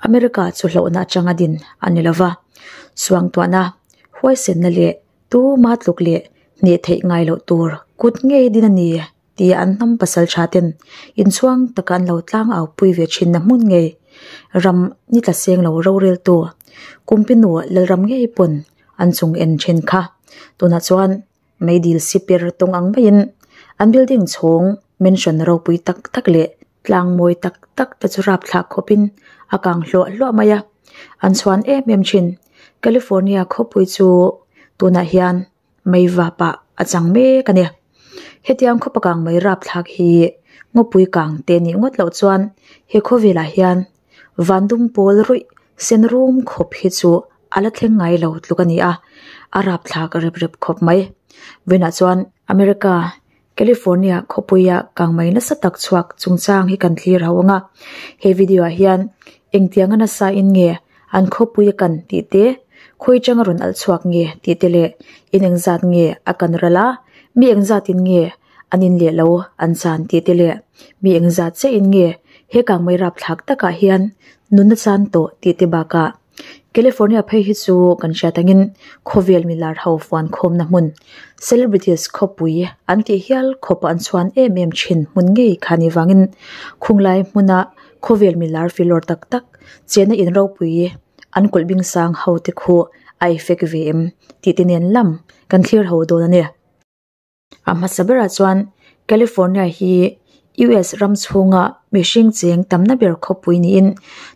America chu hlauhna atanga din a ni lova, suangtuahna, huaisenna leh tuma tluk leh hneh theih ngai loh tur kut ngei din a ni tia an hnam pasal tha ten inchhuang taka an lo tlang au pui ve thinna hmun ngei ram ni tla seng lo roreltu Kumpinu Lalram ngei pawn an chung en thin kha. Tunah chuan meidil sipir tawng ang maiin an building chhung mansion ropui tak tak leh tlang mawi tak tak te chu rapthlak khawpin a kang hluah hluah mai a, an chhuan em em thin. California khawpui chu tunah hian mei vapah a chang mek a ni. Hetiang khawpa kang mei rapthlak hi ngawpui kang te nih ngawt loh chuan he khawvelah hian van dum pawl ruih sen rum khawp hi chu a la thleng ngai lo tluk a ni a, a rapthlak rep rep khawp mai. Vawiinah chuan America, California khawpuia kangmei nasa tak chhuak chungchang hi kan thlir ho ang a, he video ah hian engtianga nasa in nge an khawpui a kan tih te, khawi changa rawn alh chhuak nge tih te leh in engzat nge a kan ral a, mi engzat in nge an in leh lo an chan tih te leh mi engzat chiah in nge he kangmei rapthlak takah hian nunna chan tawh tih te bakah California phei hi chu kan hriat angin khawvel milar ho fuan khawmna hmun celebrities khawpui an tih hial khawp an chhuan em em thin hmun ngei kha ni vangin khunglai hmuna khawvel milar filawr tak tak chenna in ropui an kulh bing sang ho te khu a effect ve em tih te nen lam kan thlir ho dawn a ni. A hmasa berah chuan California hi US ram chhunga mihring cheng tamna ber khawpui niin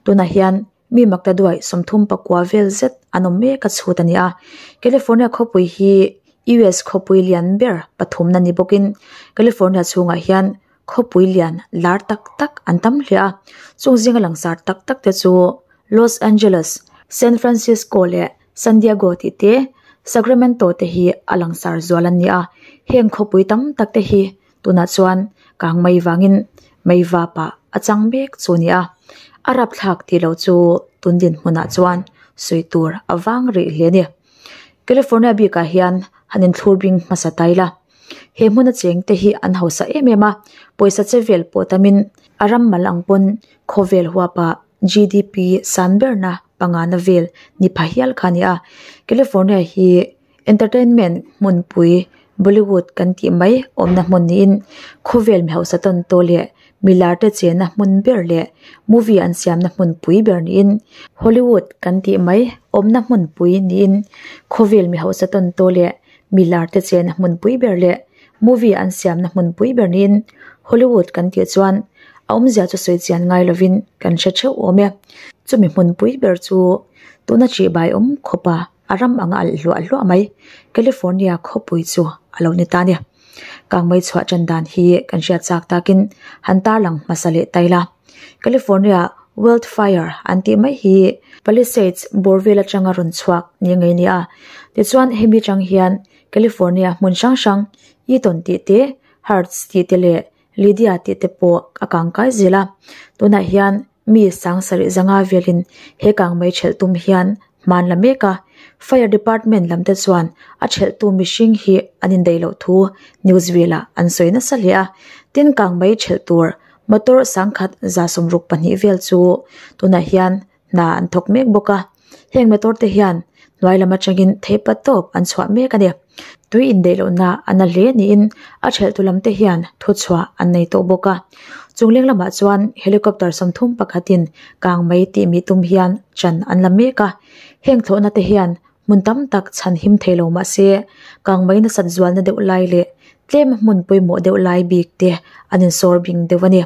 tunah hian mi makta duai 34 vel zet an awm mek a chhut a ni a. California khawpui hi US khawpui lian ber pathumna ni bawkin California chhungah hian khawpui lian lar tak tak an tam hle a. Chung zinga langsar tak tak te chu Los Angeles, San Francisco leh San Diego tih te, Sacramento te hi a langsar zual an ni a, heng khawpui tam tak te hi tunah chuan kang mai vangin mei vapah a chang mek chu a ni a, a rapthlak tih loh chu tun dinhmunah chuan sawi tur a vang rih hle a ni. California bikah hian han inthlur bing hmasa ta ila, he hmuna cheng te hi an hausa em em a, pawisa che vel pawh tamin a ram mal ang pawn khawvel huapah G_D_P san berna pangana vel ni pha hial kha a ni a California hi entertainment hmunpui Bollywood kan tih mai awmna hmun niin khawvel mi hausa tawn tawh leh milar te chenna hmun ber leh movie an siamna hmunpui ber niin Hollywood kan tih mai awmna hmunpui niin khawvel mi hausa tawn tawh leh milar te chenna hmunpui ber leh movie an siamna hmunpui ber niin Hollywood kan tih chuan a awmzia chu sawi chian ngai lovin kan hre theuh awm e. Chumi hmunpui ber chu tuna ṭihbai awm khawpa a ram anga alh hluah hluah mai California khawpui chu a lo ni ta a ni. Kangmei chhuah ṭan dan hi kan hriat chak takin han tarlang hmasa leh ta ila. California wildfire an tih mai hi Palisades bawr vel aṭanga rawn chhuak ni ngei a ni a. Tichuan hemi aṭang hian California hmun hrang hrang Eaton tih te, Hertz tih te leh Lydia tih te pawh a kang kai zel a, tunah hian mi sang sarih zanga velin he kang mai thelh tum hian hman la mek a, fire department lam te chuan a thelh tu mihring hi an indaih loh thu news velah an sawi nasa hle a, tin kang mai thelh tur motor sangkhat 62 vel chu tunah hian hna an thawk mek bawk a, heng motor te hian hnuai lam atangin theipa tawp an chhuah mek a ni. Tui indaih lohna a na hle niin a thelh tu lam te hian thu chhuah an nei tawh bawk a. Chung leng lamah chuan helicopter 31 in kang mai tih mi tum hian chan an la mek a, heng thlawhna te hian hmun tam tak chhan him thei lo mahse kang mai nasat zualna deuh lai leh tlem hmun pawimawh deuh lai bik te an insawr bing deuh a ni.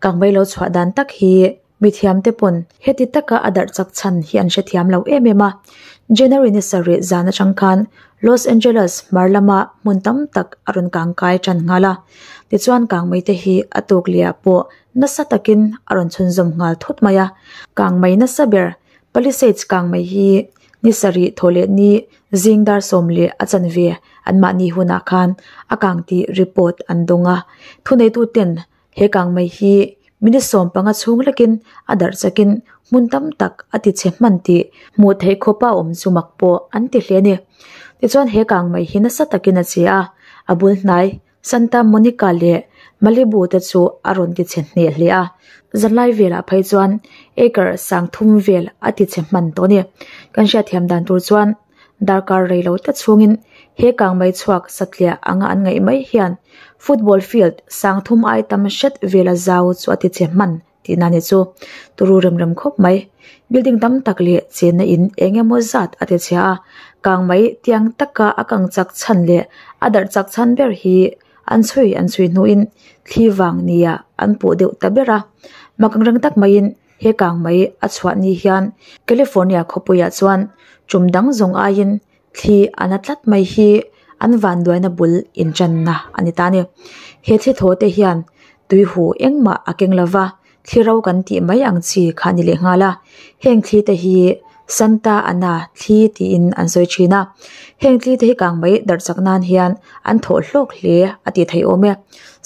Kang mai lo chhuah dan tak hi Mithiam te pawn heti taka a darh chak chhan hi an hrethiam lo em em a. January ni sarih zan atang khan Los Angeles hmar lama hmun tam tak a rawn kang kai tan nghal a. Tichuan kangmei te hi a tuk leh ah pawh nasa takin a rawn chhunzawm nghal thut mai a. Kangmei nasa ber Palisades kangmei hi ni sarih thaw leh ni zing dar sawm leh a chanve anmahni hunah khan a kang tih report an dawng a. Thuneitu ten He kangmei hi minute 15 chhung lekin a darh chakin hmun tam tak a ti chhe hman tih hmuh theih khawpa awm chu mak pawh an ti hle a ni. Tichuan he kangmei hi nasa takin a che a, a bul hnai Santa Monica leh Malibu te chu a rawn ti chhe hneh hle a, zanlai velah phei chuan acre 3000 vel a ti chhe hman tawh a ni. Kan hriatthiam dan tur chuan darkar rei lo te chhungin he kangmei chhuak satliah anga an ngaih mai hian football field 3000 ai tam hret vela zau chu a ti chhe hman tihna ni chu turu rem rem khawp mai. Building tam tak leh chenna in eng emaw zat a ti chhia a, kangmei tiang taka a kang chak chhan leh a darh chak chhan ber hi an chhui an chhui hnuin thli vang nia an puh deuh ta ber a. Mak ang reng tak maiin he kangmei a chhuah ni hian California khawpuiah chuan tum dang zawng aiin thli a na tlat mai hi an vanduaina bul inṭanna a ni ta a ni. He thli thaw te hian tui hu engmah a keng lova, thli ro kan tih mai ang chi kha a ni leh nghal a. Heng thli te hi Santa Ana thli tiin an sawi thin a. Heng thli te hi kangmei darh chak nan hian an thawh hlawk hle a tih theih awm e.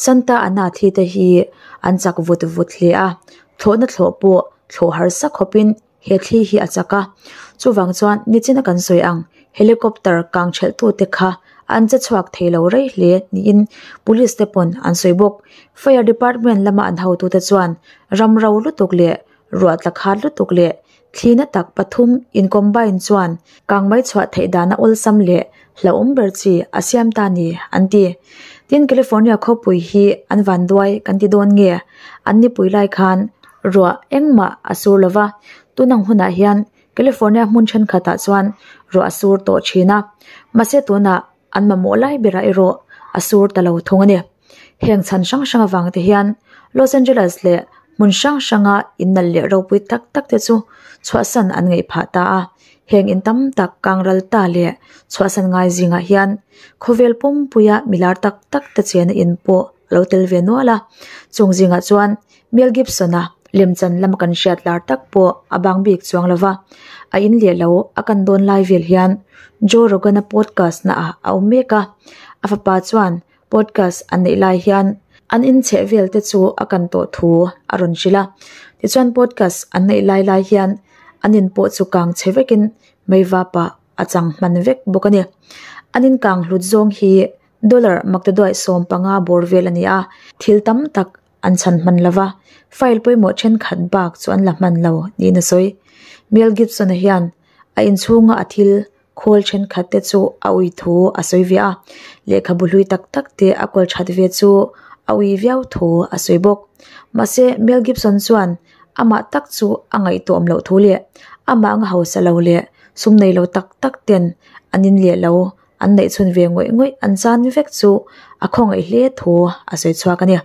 Santa Ana thli te hi an chak vut vut hle a, thlawhna thlawh pawh thlawh harsa khawpin he thli hi a chak a. Chuvang chuan nichina kan sawi ang helicopter kang thelh tu te kha an che chhuak thei lo rei hle niin police te pawn an sawi bawk. Fire department lama an hotu te chuan ram ro lutuk leh ruah tla khat lutuk leh thli na tak pathum in combine chuan kangmei chhuah theih dana awlsam leh hlauhawm ber chi a siam ta ni an ti. Tin, California khawpui hi an vanduai kan ti dawn nge? An nipui lai khan ruah engmah a sur lova, tunang hunah hian California hmun thenkhatah chuan ruah a sur tawh thin a, mahse tunah an mamawh lai berah erawh a sur ta lo thung a ni. Heng chhan hrang hrang avang te hian Los Angeles leh hmun hrang hranga innalh leh ropui tak tak te chu chhuahsan an ngaih phah ta a. Heng in tam tak kangral ta leh chhuahsan ngai zingah hian khawvel pumpuia milar tak tak te chena in pawh a lo tel ve nual a. Chung zingah chuan Mel Gibson-a lemchan lama kan hriat lar tak pawh a bang bik chuang lo va, a in leh lo a kan dawn lai vel hian Joe Rogan-a podcast naah a awm mek a. A fapa chuan podcast an neih lai hian an in chheh vel te chu a kan tawh thu a rawn hrilh a. Tichuan podcast an neih lai lai hian an in pawh chu kang chhe vekin meivapa a chang hman vek bawk a ni. An in kang hlut zawng hi dollar maktaduai 15 bawr vel a ni a, thil tam tak an chhan hman lova, file pawimawh thenkhat bak chu an la hman lo niin a sawi. Mel Gibson-a hian a inchhunga a thil khawl thenkhat te chu a ui thu a sawi ve a, lehkhabu hlui tak tak te a kawl that ve chu a ui viau thu a sawi bawk. Mahse, Mel Gibson chuan amah tak chu a ngaihtuahawm loh thu leh amah anga hausa lo leh sum nei lo tak tak ten an in leh lo an neih chhun ve ngawih ngawih an chan vek chu a khawngaih hle thu a sawi chhuak a ni.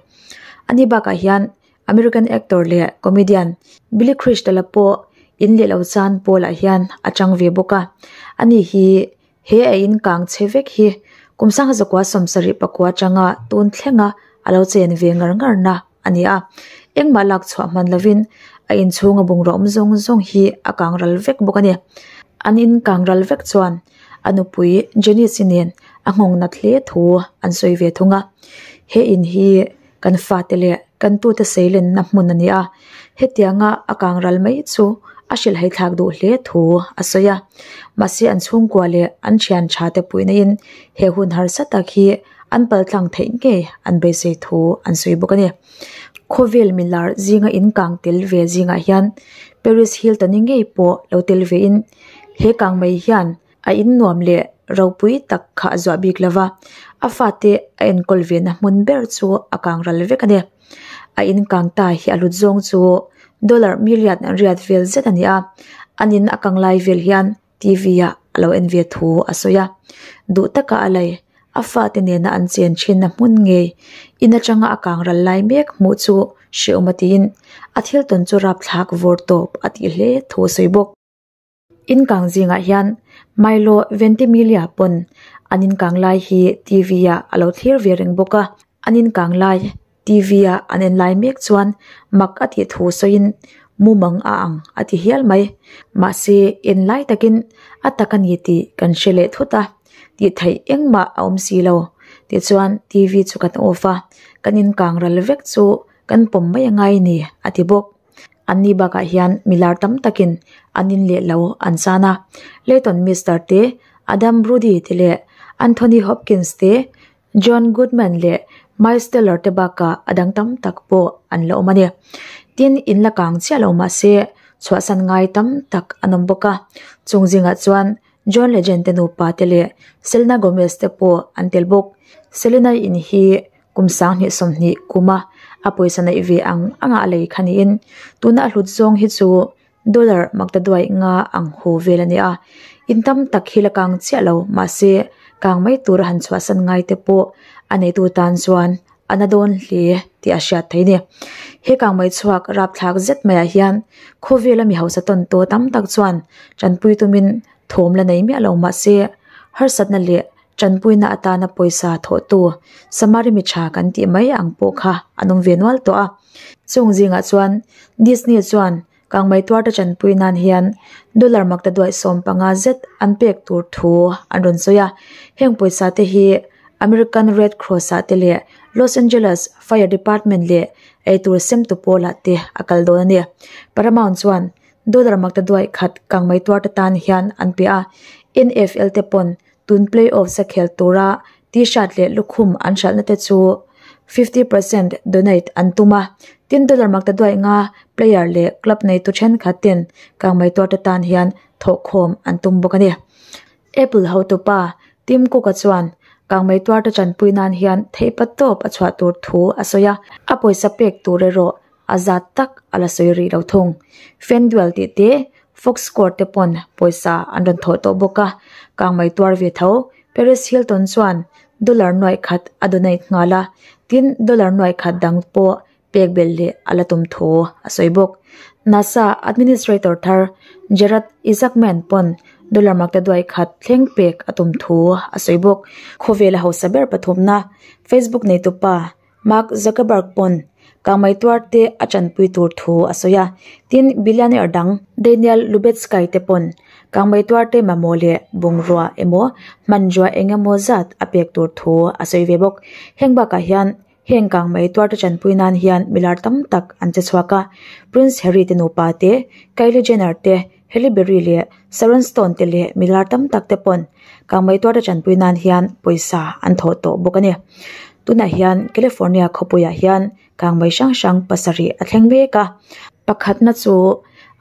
Ani bakah hian American actor leh comedian Billy Crystal-a pawh in leh lo chan pawlah hian a chang ve bawk a. Ani hi he a in kang chhe vek hi kum 1974 atanga tun thlenga a lo chen ve ngar ngar na a ni a. Engmah lak chhuah hman lovin a inchhunga bungraw awm zawng zawng hi a kang ral vek bawk a ni. An in kang ral vek chuan a nupui Janice-i nen a nghawng nat hle thu an sawi ve thung a. He in hi kan fate leh kan tute seilenna hmun a ni a, hetianga a kang ral mai chu a hrilhhai thlak duh hle thu a sawi a. Mahse an chhungkua leh an thian tha te puihna in he hun harsa tak hi an paltlang theih ngei an beisei thu an sawi bawk a ni. Khawvel milar zinga in kang tel ve zingah hian Paris Hilton-i ngei pawh lo tel ve in he kang mai hian a in nuam leh ropui tak kha a zuah bik lova, a fate a enkawl ve na hmun ber chu a kang ral vek a ni. A in kang ta hi a hlut zawng chu dollar million riat vel zet a ni a, an in a kang lai vel hian T_V ah a lo en ve thu a sawi a. Duh taka a lei, a fate nena an chen thinna hmun ngei in atanga a kang ral lai mek hmuh chu hrehawm a tiin a thil tawn chu rapthlak vawr tawp a tih hle thu a sawi bawk. In kang zingah hian Milo Ventimiglia pawn an in kang lai hi T_V ah a lo thlir ve reng bawk a, an in kang lai T_V ah an en lai mek chuan mak a tih thu sawiin mumang a ang a ti hial mai. Mahse en lai takin a tak a ni tih kan hre leh thut a, tih theih engmah a awm si lo. Tichuan T_V chu kan off a, kan in kang ral vek chu kan pawm mai a ngai ni a ti bawk. Anni bakah hian milar tam takin an in leh lo an chan a. Leighton Meester te, Adam Brody te leh Anthony Hopkins te, John Goodman leh Miles Teller te bakah a dang tam tak pawh an la awm a ni. Tin, in la kang chiah lo mah se chhuahsan ngai tam tak an awm bawk a, chung zingah chuan John Legend te nupa te leh Selena Gomez te pawh an tel bawk. Selena in hi kum 2020 kuma a pawisa neih ve ang anga a lei kha niin tuna a hlut zawng hi chu dollar maktaduai nga ang hu vel a ni a. In tam tak hi la kang chiah lo mahse kang mai tura han chhuahsan ngai te pawh a neitu tan chuan a na dawn hle tih a hriat theih a ni. He kang mai chhuak rapthlak zet maiah hian khawvela mi hausa tawn tawh tam tak chuan tanpui tumin thawm la nei miah lo mahse harsatna leh tanpuina atana pawisa thawhtu Samari mi tha kan tih mai ang pawh kha an awm ve nual tawh a. Chung zingah chuan Disney chuan kangmei tuarte tanpui nan hian dollar maktaduai 15 zet an pek tur thu an rawn sawi a. Heng pawisa te hi American Red Cross ah te leh Los Angeles Fire Department leh eitur sem tu pawlah te a kal dawn a ni. Paramount chuan dollar maktaduai khat kangmei tuarte tan hian an pe a. NFL te pawn tun playoffs a khel tura t-shirt leh lukhum an hralhna te chu 50% donate an tum a. Tin dollar maktaduai nga player leh club nei tu thenkhat ten kangmei tuarte tan hian thawhkhawm an tum bawk a ni. Apple hotupa Tim Cook-a chuan kangmei tuarte tanpui nan hian theihpa tawp a chhuah tur thu a sawi a. A pawisa pek tur erawh a zat tak a la sawi rih lo thung. FanDuel tih te Fox Score te pawn pawisa an rawn thawh tawh bawk a. Kangmei tuar ve tho Paris Hilton chuan dollar nuai khat a donate nghal a. Tin dollar nuai khat dang pawh pek bel leh a la tum thu a sawi bawk. NASA administrator thar Jared Isaacman pawn dollar maktaduai khat thleng pek a tum thu a sawi bawk. Khawvela hausa ber pathumna Facebook neitupa Mark Zuckerberg pawn kangmei tuarte a tanpui tur thu a sawi a. Tin billionaire dang Daniel Lubetsky te pawn kangmei tuarte mamawh leh bungrua emaw hmanrua engemaw zat a pek tur thu a sawi ve bawk. Heng bakah hian heng kangmei tuarte tanpui nan hian milar tam tak an che chhuak a. Prince Harry te nupa te, Kylie Jenner te, Halle Berry leh Sharon Stone te leh milar tam tak te pawn kangmei tuarte tanpui nan hian pawisa an thawh tawh bawk a ni. Tunah hian California khawpuiah hian kangmei hrang hrang pasarih a thleng mek a. Pakhatna chu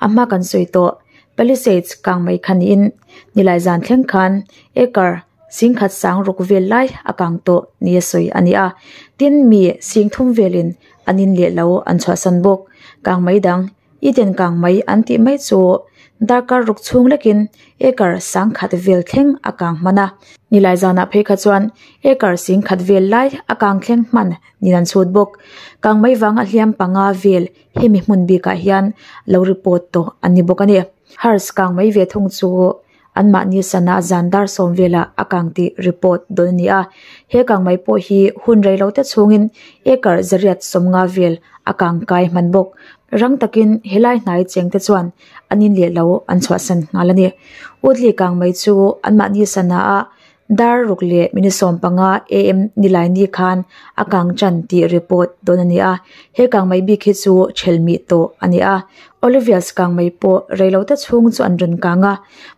a hma kan sawi tawh Palisades kangmei kha niin nilai zan thleng khan acre 10,000 sang ruk vel lai a kang tawh ni a sawi a ni a. Tin mi 30,000 velin an in leh lo an chhuahsan bawk. Kangmei dang Eden kangmei an tih mai chu darkar ruk chhung lekin acre 1,000 vel thleng a kang hman a. Nilai zanah phei kha chuan acre 10,000 vel lai a kang thleng hman niin an chhut bawk. Kangmei vanga hliam panga vel hemi hmun bikah hian lo report tawh an ni bawk a ni. Hars kangmei ve thung chu an mahni sana zan dar 10 velah a kang tih report dawn a ni a. He kangmei pawh hi hun rei lo te chhungin acre 850 vel a kang kai hman bawk. Rang takin helai hnai cheng te chuan an in leh lo an chhuahsan nghal a ni. Woodley kangmei chu an mahni sana a dar ruk leh minute 15 am nilai ni khan a kang chan tih report dawn a ni a. He kangmei bik hi chu thelmi tawh a ni a. Olivia's kangmei pawh rei lo te chhung chu an rawn kang a.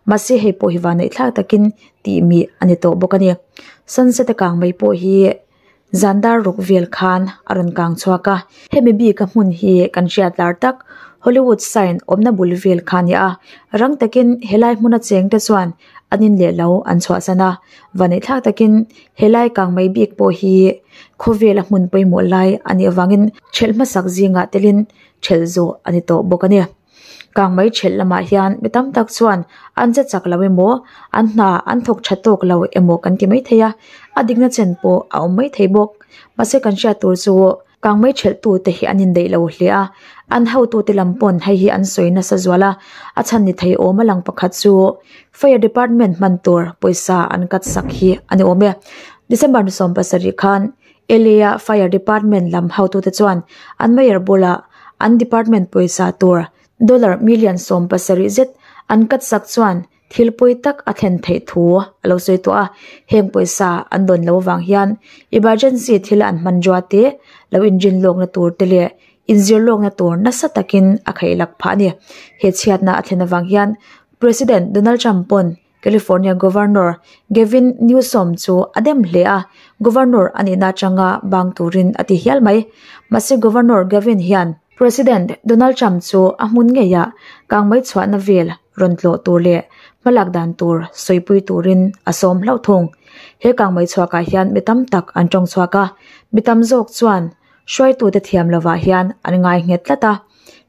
Mahse hei pawh hi vanneih thlak takin tih mi a ni tawh bawk a ni. Sunset a kangmei pawh hi zan dar ruk vel khan a rawn kang chhuak a. Hemi bik a hmun hi kan hriat lar tak Hollywood sign awmna bul vel kha ni a. Rang takin helai hmuna cheng te chuan an in leh lo an chhuahsan a. Vanneih thlak takin helai kangmei bik pawh hi khawvela hmun pawimawh lai a nih avangin thelh hmasak zingah telin thelh zawh a ni tawh bawk a ni. Kangmei thelh lamah hian mi tam tak chuan an che chak lo emaw an hna an thawk tha tawk lo emaw kan ti mai thei a. A dikna chen pawh a awm mai thei bawk. Mahse kan hriat tur chu kangmei thelh tu te hi an indaih lo hle a. An hotu te lam pawn hei hi an sawi nasa zual a. A chhan ni thei awm a lang pakhat chu Fire Department hman tur pawisa an cut sak hi a ni awm e. December ni 17 khan LA a Fire Department lam hotu te chuan an mayor bulah an department pawisa tur dollar million 17 zet an cut sak chuan thil pawi tak a thlen theih thu a lo sawi tawh a. Heng pawisa an dawn lo wang hian emergency thil an hman rua te lo inrin lawkna tur te leh inzir lawkna tur nasa takin a khaih lak phah a ni. He chhiatna a thlen awang hian President Donald Trump pawn California Governor Gavin Newsom chu a dem hle a, Governor a nihna atanga bang turin a ti hial mai. Mahse Governor Gavin hian President Donald Trump chu a hmun ngeiah kangmei chhuahna vel rawn tlawh tur leh hmalak dan tur sawipui turin a sawm hlauh thung. He kangmei chhuakah hian mi tam tak an tawng chhuak a, mi tam zawk chuan hruaitute thiam lovah hian an ngai nghet tlat a.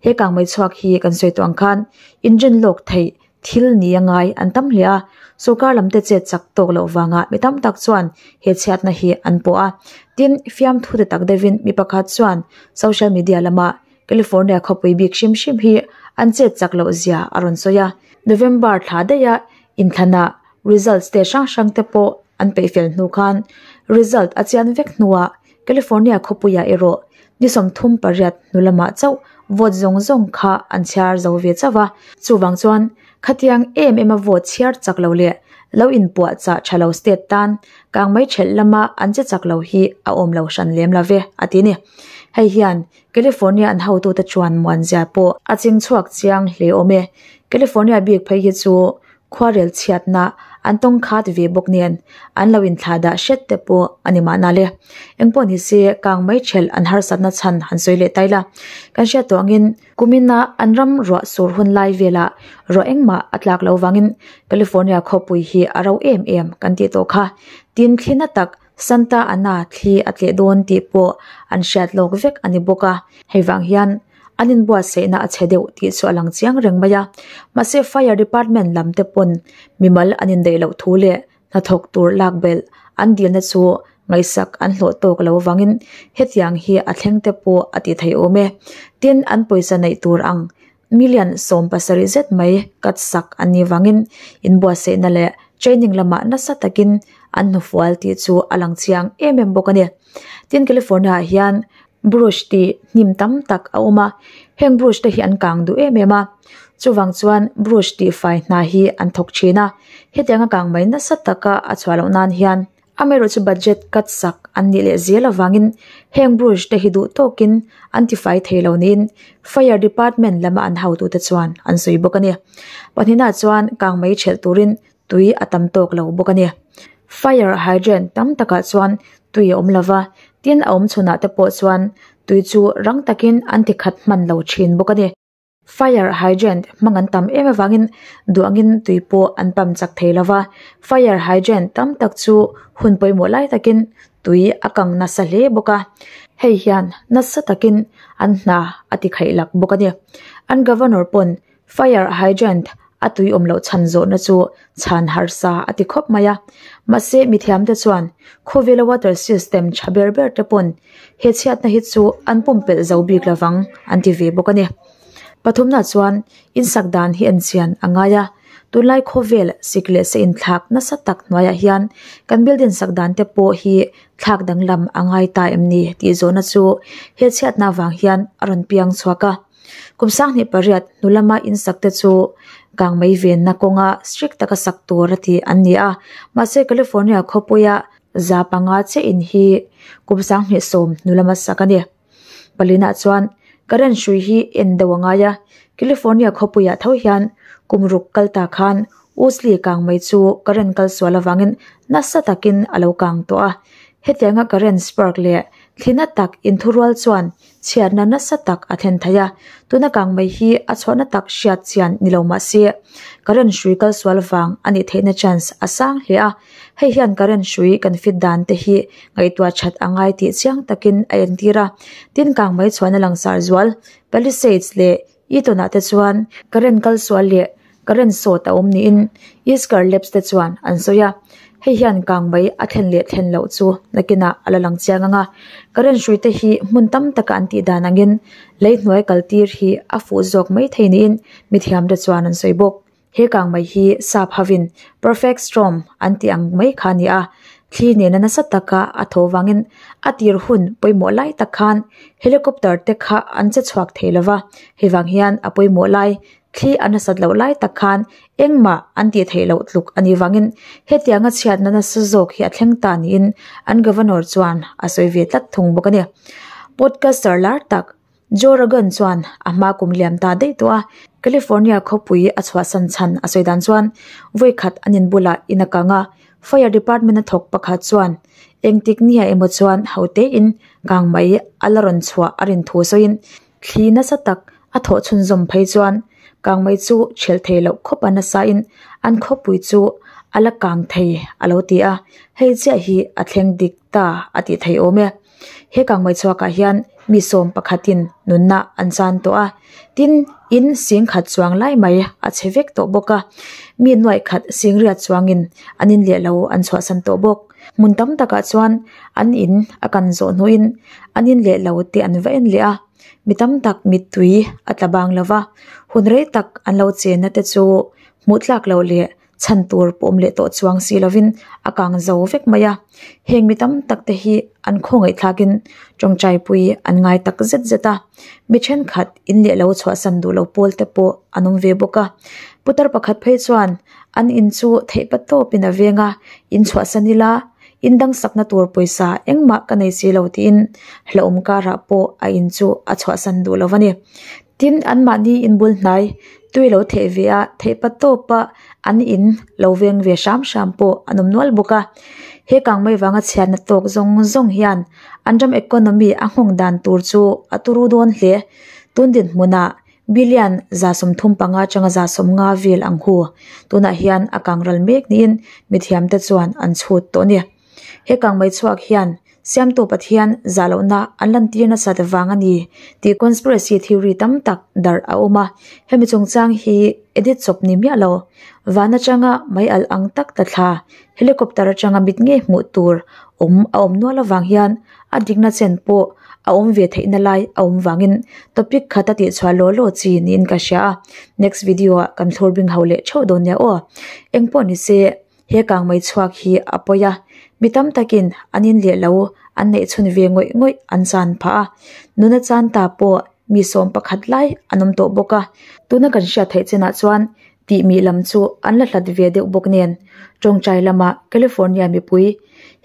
He kangmei chhuak hi kan sawi tawh ang khan inrin lawk theih thil ni a ngai an tam hle a, sorkar lam te chet chak tawk loh vangah mi tam tak chuan he chhiatna hi an pawh a. Tin, fiamthu ti tak deuhin mi pakhat chuan social media lama California khawpui bik hrim hrim hi an chet chak loh zia a rawn sawi a. November thla daiha inthlanah results te hrang hrang te pawh an peih fel hnu khan result a chian vek hnuah California khawpuiah erawh ni 38 hnu lamah chauh vote zawng zawng kha an chhiar zo ve chauh a. Chuvang chuan khatiang em em a vote chhiar chak lo leh lo inpuah chah tha lo state tan kangmei thelh lama an che chak lo hi a awm lo hran lem lo ve, a ti ni. Hei hian California an hotute chuan muanzia pawh a ching chhuak chiang hle awm e. California bik phei hi chu khuarel chhiatna an tawng khat ve bawk nen an lo inthlah dah hret te pawh a ni mahna le. Engpawh ni se kang mai thelh an harsatna chhan han sawi leh tai la. Kan hriat tawh angin kumina an ram ruah sur hun lai velah ruah engmah a tlak lo vangin California khawpui hi a ro em em kan tih tawh kha. Tin thlina tak Santa Ana thli a tleh dawn tih pawh an hriat lawk vek a ni bawk a. Hei vang hian an inbuatsaihna a chhe deuh tih chu a lang chiang reng mai a. Mahse Fire Department lam te pawn mimal an indaih loh thu leh hnathawk tur lak belh an dilna chu ngaihsak an hlawh tawk lo vangin hetiang hi a thleng te pawh a ti thei awm e. Tin, an pawisa neih tur ang Million 17 zet mai cut sak an nih vangin inbuatsaihna leh training lamah nasa takin an hnufual tih chu a lang chiang em em bawk a ni. Tin, California ah hian brush tih hnim tam tak a awm a, heng brush te hi an kang duh em em a, chuvang chuan brush tih fai hna hi an thawk thin a, hetianga kang mai nasa taka a chhuah loh nan hian Amaherawh chu budget cut sak an nih leh zel avangin heng brush te hi duh tawkin an tifai thei lo niin Fire Department lama an hotute chuan an sawi bawk a ni. Pahnihna chuan kangmei thelh turin tui a tam tawk lo bawk a ni. Fire hydrant tam takah chuan tui a awm lova, tin a awm chhunah te pawh chuan tui chu rang takin an tikhat hman lo thin bawk a ni. Fire hydrant hmang an tam em avangin duangin tui pawh an pump chak thei lova, fire hydrant tam tak chu hun pawimawh lai takin tui a kang nasa hle bawk a, hei hian nasa takin an hna a ti khaih lak bawk a ni. An governor pawn fire hydrant a tui awm loh chhan zawhna chu chhan harsa a ti khawp mai a, mahse mithiamte chuan khawvela water system tha ber ber te pawn He chhiatna hi chu an pumpelh zo bik lovang an ti ve bawk a ni. Pathumna chuan insak dan hi enchian a ngai a, tunlai khawvel sik leh sa inthlak nasa tak hnuaiah hian kan building sak dan te pawh hi thlak danglam a ngai ta em ni tih zawhna chu he chhiatna avang hian a rawn piang chhuak a. Kum 28 hnu lama insak te chu kangmei venna kawnga strict taka sak tur a tih an ni a, mahse California khawpuia 5% che in hi kum 2010 hnu lama sak a ni. Palinah chuan current hrui hi en deuh a ngai a, California khawpuiah tho hian kum ruk kal ta khan Usli kang mai chu current kal sual avangin nasa takin a lo kang tawh a. Hetianga current spark leh thlina tak inthurual chuan chhiatna nasa tak a thlen thei a, tuna kang mai hi a chhuahna tak hriat chian ni lo mah se current hrui kal sual vang a nih theihna chance a sang hle a, hei hian current hrui kan fit dan te hi ngaihtuah that a ngai tih chiang takin a entir a, tin kang mai chhuahna langsar zual Palisades leh Eaton ah te chuan current kal sual leh current sawt a awm niin Isker Labs te chuan an sawi a, hei hian kang mai a thlen leh thlen loh chu nakinah a la lang chiang ang a, current hrui te hi hmun tam taka an tih dan angin lei hnuai kal tir hi a fuh zawk mai thei niin mithiam te chuan an sawi bawk. He kang mai hi sap hovin perfect storm an tih ang mai kha a ni a, thli nena nasa taka a tho vangin a tir hun pawimawh lai tak khan helicopter te kha an che chhuak thei lova, hei vang hian a pawimawh lai thli a nasat loh lai tak khan engmah an tih theih loh tluk a nih vangin hetianga chhiatna nasa zawk hi a thleng ta niin an governor chuan a sawi ve tlat thung bawk a ni. Podcaster lar tak Joe Rogan chuan a hma kum liam ta daih tawh a. California khawpui a chhuahsan chhan a sawi dan chuan vawi khat an in bulah in a kang a, fire department a thawk pakhat chuan engtik nia emaw chuan ho te in kang mai a la rawn chhuah a rin thu sawiin thli nasa tak a thawh chhunzawm phei chuan kang mai chu ṭhelh thei loh khawp a nasa in an khawpui chu a la kang thei a lo ti a, hei chiah hi a thleng dik ta a tih theih awm e. He kangmei chhuakah hian mi sawm pakhatin nunna an chan tawh a, tin in sing khat chuang lai mai a chhe vek tawh bawk a, mi nuaih khat sing riat chuangin an in leh lo an chhuahsan tawh bawk. Hmun tam takah chuan an in a kan zawh hnuin an in leh lo te an va en leh a, mi tam tak mittui a tla bang lo va, hun rei tak an lo chenna te chu hmuh tlak loh leh chhan tur pawm leh tawh chuang si lovin a kang zo vek mai a, heng mi tam tak te hi an khawngaih thlakin tawngtai pui an ngai tak zet zet a, mi thenkhat in leh lo chhuahsan duh lo pawl te pawh an awm ve bawk a, putar pakhat phei chuan an in chu theih pa tawpin a veng a, in chhuahsan ila in dang sakna tur pawisa engmah ka nei si lo tiin hlauhawm karah pawh a in chu a chhuahsan duh lo a ni. Tin, anmahni inbul hnai tui lo theh ve a, theih pa tawpa an in lo veng ve hram hram pawh an awm nual bawk a. He kangmei vanga chhiatna tawk zawng zawng hian an ram economy a nghawng dan tur chu a turu dawn hle. Tun dinhmunah billion 35 atanga 70 vel ang hu tunah hian a kangral mek niin mithiamte chuan an chhut tawh a ni. He kangmei chhuak hian Siamtu Pathian zah lohna an lantir nasat vang a ni tih conspiracy theory tam tak darh a awm a. Hemi chungchang hi edit chawp ni miah lo. Van atanga mei alh ang tak ta thla, helicopter atanga mit ngei hmuh tur awm a awm nual avang hian a dikna chen pawh a awm ve theihna lai a awm vangin topic khat a tihchhuah law law chi niin ka hria a. Next video ah kan thlur bing ho leh theuh dawn nia aw. Engpawh nise. He kangmei chhuak hi a pawi a, mi tam takin an in leh lo an neih chhun ve ngawih ngawih an chan phah a, nuna chan ta pawh mi 11 lai an awm tawh bawk a, tuna kan hriat theih chinah chuan tih mi lam chu an la hlat ve deuh bawk nen tawngtai lamah California mipui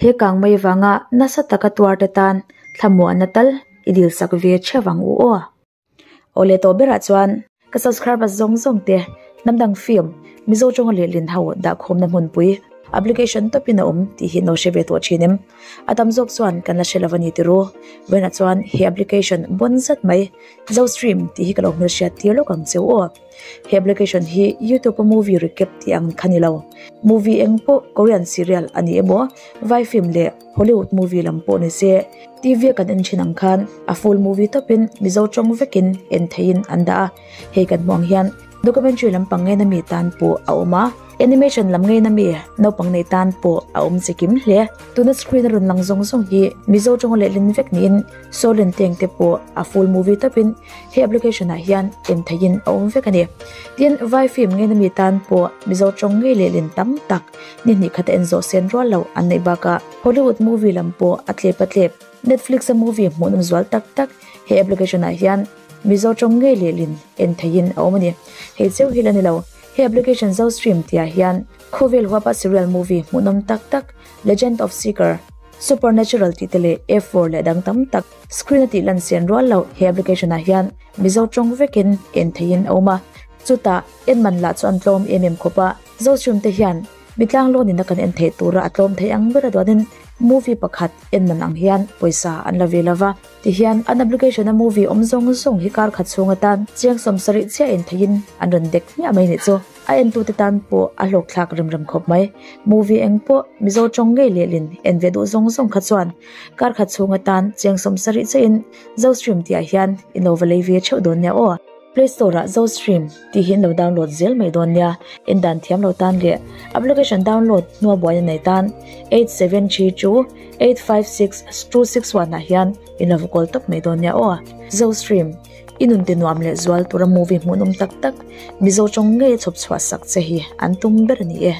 he kangmei vanga nasa taka tuar te tan thlamuahna tal i dil sak ve theuh ang u aw. Awle tawh berah chuan ka subscribers zawng zawng te hnamdang film Mizo tawnga lehlin ho dahkhawmna hmunpui application tawpin a awm tih hi no hre ve tawh thin em? A tam zawk chuan kan la hre lo a ni tiru. Vawiinah chuan he application bawn zat mai Zostream tih hi ka lo hmelhriat tir lawk ang cheu aw. He application hi YouTube a movie recap tih ang kha ni lo. Movie eng pawh Korean serial a ni emaw vai film leh Hollywood movie lam pawh ni se TV a kan en thin ang khan a full movie tawpin Mizo tawng vekin en theihin an dah a. Hei kan hmuh ang hian documentary lampang ngeina mi tan pawh a awm a, animation lam ngeina mi naupang nei tan pawh a awm chikim hle. Tuna screen a rawn lang zawng zawng hi Mizo tawnga lehlin vek niin Solen teng te pawh a full movie tawpin he application ah hian en theihin a awm vek a ni. Tin, vai film ngeina mi tan pawh Mizo tawng ngei lehlin tam tak ni hnih khata en zawh sen rual loh an neih bakah Hollywood movie lam pawh a tlep a tlep. Netflix a movie hmuhnawm zual tak tak he application ah hian Mizo tawng ngei lehlin en theihin a awm a ni. Hei cheu hi la ni lo, he application Zostream tihah hian khawvel huapa serial movie hmuhnawm tak tak Legend of Seeker, Supernatural tih te leh F4 leh dang tam tak screen a tih lan sian rual loh he application ah hian Mizo tawng vekin en theihin a awm a. Chutah en man lah chu an tlawm em em khawp a, Zostream te hian mitlang loan in a kan en theih tura a tlawm thei ang ber a duanin movie pakhat en man ang hian pawisa an la ve lova. Tihian an application a movie awm zawng zawng hi kar khat chhung atan chiang 70 chiah en theihin an rawn dek hmiah mai nih chu. A entute tan pawh a hlawkthlak rem rem khawp mai. Movie eng pawh Mizo tawng ngei lehlin en ve duh zawng zawng kha chuan kar khat chhung atan chiang 70 chiahin Zostream tihah hian in lo va lei ve theuh dawn nia aw. Play Store ah Zostream tih hi in lo download zel mai dawn nia. En dan thiam lo tan leh application download hnua buaina nei tan 8732 856 261 ah hian in lo va call tawp mai dawn nia aw. Zostream. I nun ti nuam leh zual tura movie hmuhnawm tak tak Mizo tawng ngei a chhawp chhuah sak che hi an tum ber a ni e.